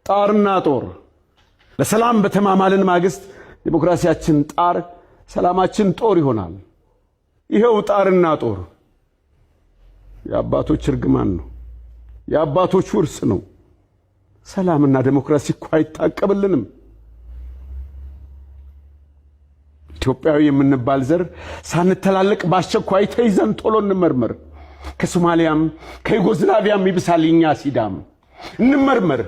ጣርና ጦር ለሰላም በተማማልን ማግስት ዲሞክራሲያችን ጣር፣ ሰላማችን ጦር ይሆናል። ይኸው ጣርና ጦር የአባቶች እርግማን ነው፣ የአባቶች ውርስ ነው። ሰላምና ዲሞክራሲ እኮ አይታቀብልንም። ኢትዮጵያዊ የምንባል ዘር ሳንተላለቅ በአስቸኳይ ተይዘን ቶሎ እንመርመር። ከሶማሊያም ከዩጎዝላቪያም ይብሳል የኛ ሲዳም። እንመርመር።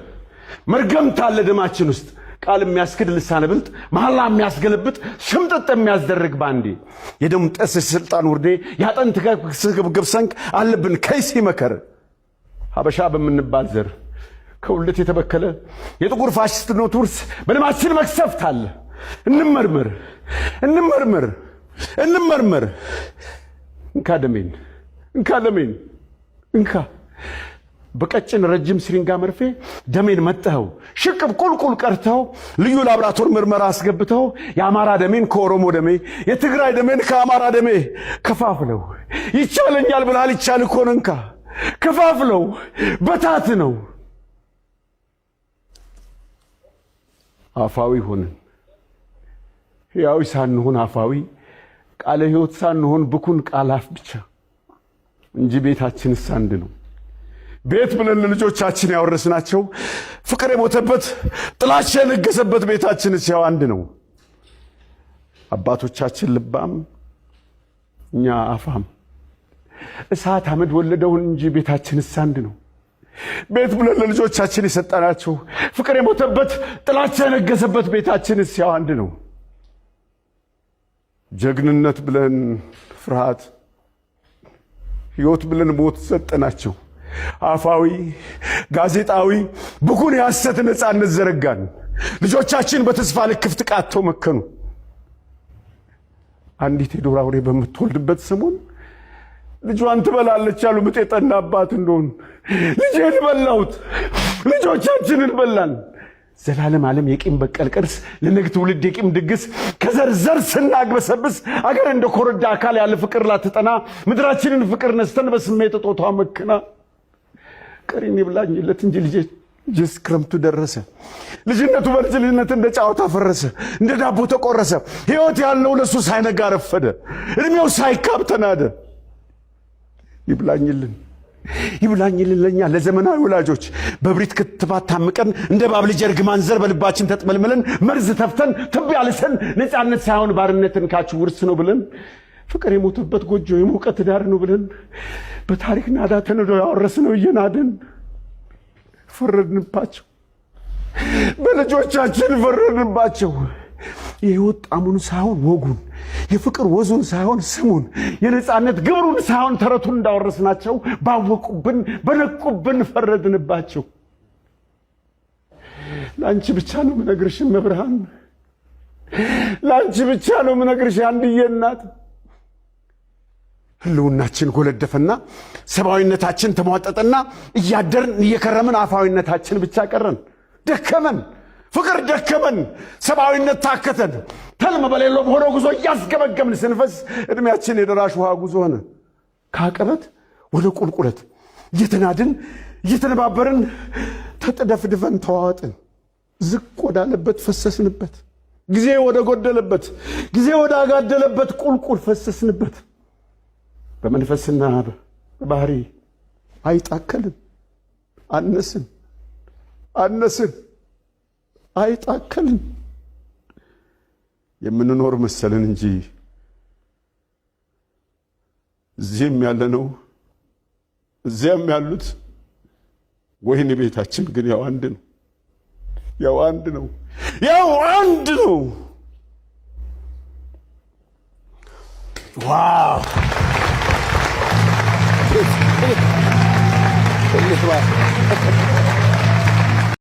መርገምት አለ ደማችን ውስጥ፣ ቃል የሚያስክድ ልሳነ ብልጥ፣ መሐላ የሚያስገለብጥ፣ ሽምጥጥ የሚያስደርግ፣ ባንዴ የደም ጠስ ስልጣን ውርዴ የአጥንት ስግብግብ ሰንቅ አለብን ከይሲ መከር። ሀበሻ በምንባል ዘር ከውልደት የተበከለ የጥቁር ፋሽስትነት ውርስ በደማችን መቅሰፍት አለ። እንመርመር፣ እንመርመር፣ እንመርመር። እንካ ደሜን፣ እንካ ደሜን፣ እንካ። በቀጭን ረጅም ሲሪንጋ መርፌ ደሜን መጥኸው፣ ሽቅብ ቁልቁል ቀርተው፣ ልዩ ላብራቶር ምርመራ አስገብተው፣ የአማራ ደሜን ከኦሮሞ ደሜ፣ የትግራይ ደሜን ከአማራ ደሜ ከፋፍለው፣ ይቻለኛል ብለሃል። ይቻል እኮ ነው። እንካ ከፋፍለው በታት ነው። አፋዊ ሆንን። ሕያዊ ሳንሆን አፋዊ፣ ቃለ ሕይወት ሳንሆን ብኩን ቃል አፍ ብቻ እንጂ ቤታችንስ አንድ ነው። ቤት ብለን ለልጆቻችን ያወረስናቸው ፍቅር የሞተበት ጥላቻ የነገሰበት ቤታችንስ ያው አንድ ነው። አባቶቻችን ልባም፣ እኛ አፋም። እሳት አመድ ወለደውን እንጂ ቤታችንስ አንድ ነው። ቤት ብለን ለልጆቻችን የሰጠናቸው ፍቅር የሞተበት ጥላቻ የነገሰበት ቤታችንስ ያው አንድ ነው። ጀግንነት ብለን ፍርሃት፣ ሕይወት ብለን ሞት ሰጠናቸው። አፋዊ ጋዜጣዊ ብኩን የሐሰት ነፃነት ዘረጋን። ልጆቻችን በተስፋ ልክፍት ቃተው መከኑ። አንዲት የዱር አውሬ በምትወልድበት ሰሞን ልጇን ትበላለች አሉ ምጥ የጠና አባት እንደሆኑ። ልጄን በላሁት፣ ልጆቻችንን በላን። ዘላለም ዓለም የቂም በቀል ቅርስ፣ ለነገ ትውልድ የቂም ድግስ ከዘር ዘር ስናግበሰብስ፣ አገር እንደ ኮረዳ አካል ያለ ፍቅር ላትጠና፣ ምድራችንን ፍቅር ነስተን በስሜት እጦቷ መክና፣ ቀሪን ይብላኝለት እንጂ ልጄ ጅስ ክረምቱ ደረሰ። ልጅነቱ በልጅነት እንደ ጫወታ ፈረሰ፣ እንደ ዳቦ ተቆረሰ። ሕይወት ያልነው ለእሱ ሳይነጋ ረፈደ፣ እድሜው ሳይካብ ተናደ። ይብላኝልን፣ ይብላኝልን ለኛ ለዘመናዊ ወላጆች፣ በብሪት ክትባት ታምቀን፣ እንደ እባብ ልጅ እርግማን ዘር በልባችን ተጥመልምለን፣ መርዝ ተፍተን፣ ትቢያ ልሰን፣ ነፃነት ሳይሆን ባርነትን ካችሁ ውርስ ነው ብለን፣ ፍቅር የሞተበት ጎጆ የሞቀ ትዳር ነው ብለን፣ በታሪክ ናዳ ተንዶ ያወረስነው እየናድን ፈረድንባቸው። በልጆቻችን ፈረድንባቸው። የህይወት ጣሙን ሳይሆን ወጉን፣ የፍቅር ወዙን ሳይሆን ስሙን፣ የነፃነት ግብሩን ሳይሆን ተረቱን እንዳወረስናቸው ባወቁብን በነቁብን ፈረድንባቸው። ለአንቺ ብቻ ነው ምነግርሽ እመብርሃን፣ ለአንቺ ብቻ ነው ምነግርሽ አንድዬ እናት። ህልውናችን ጎለደፈና ሰብአዊነታችን ተሟጠጠና እያደርን እየከረምን አፋዊነታችን ብቻ ቀረን። ደከመን፣ ፍቅር ደከመን፣ ሰብአዊነት ታከተን። ተልም በሌለው በሆነ ጉዞ እያስገመገምን ስንፈስ ዕድሜያችን የደራሽ ውሃ ጉዞ ሆነ። ከአቀበት ወደ ቁልቁለት እየተናድን እየተነባበርን ተጥደፍድፈን ተዋወጥን። ዝቅ ወዳለበት ፈሰስንበት። ጊዜ ወደ ጎደለበት፣ ጊዜ ወደ አጋደለበት ቁልቁል ፈሰስንበት። በመንፈስና በባህሪ አይጣከልን፣ አነስን፣ አነስን፣ አይጣከልን። የምንኖር መሰልን እንጂ እዚህም ያለነው እዚያም ያሉት ወህኒ ቤታችን ግን ያው አንድ ነው። ያው አንድ ነው። ያው አንድ ነው። Wow!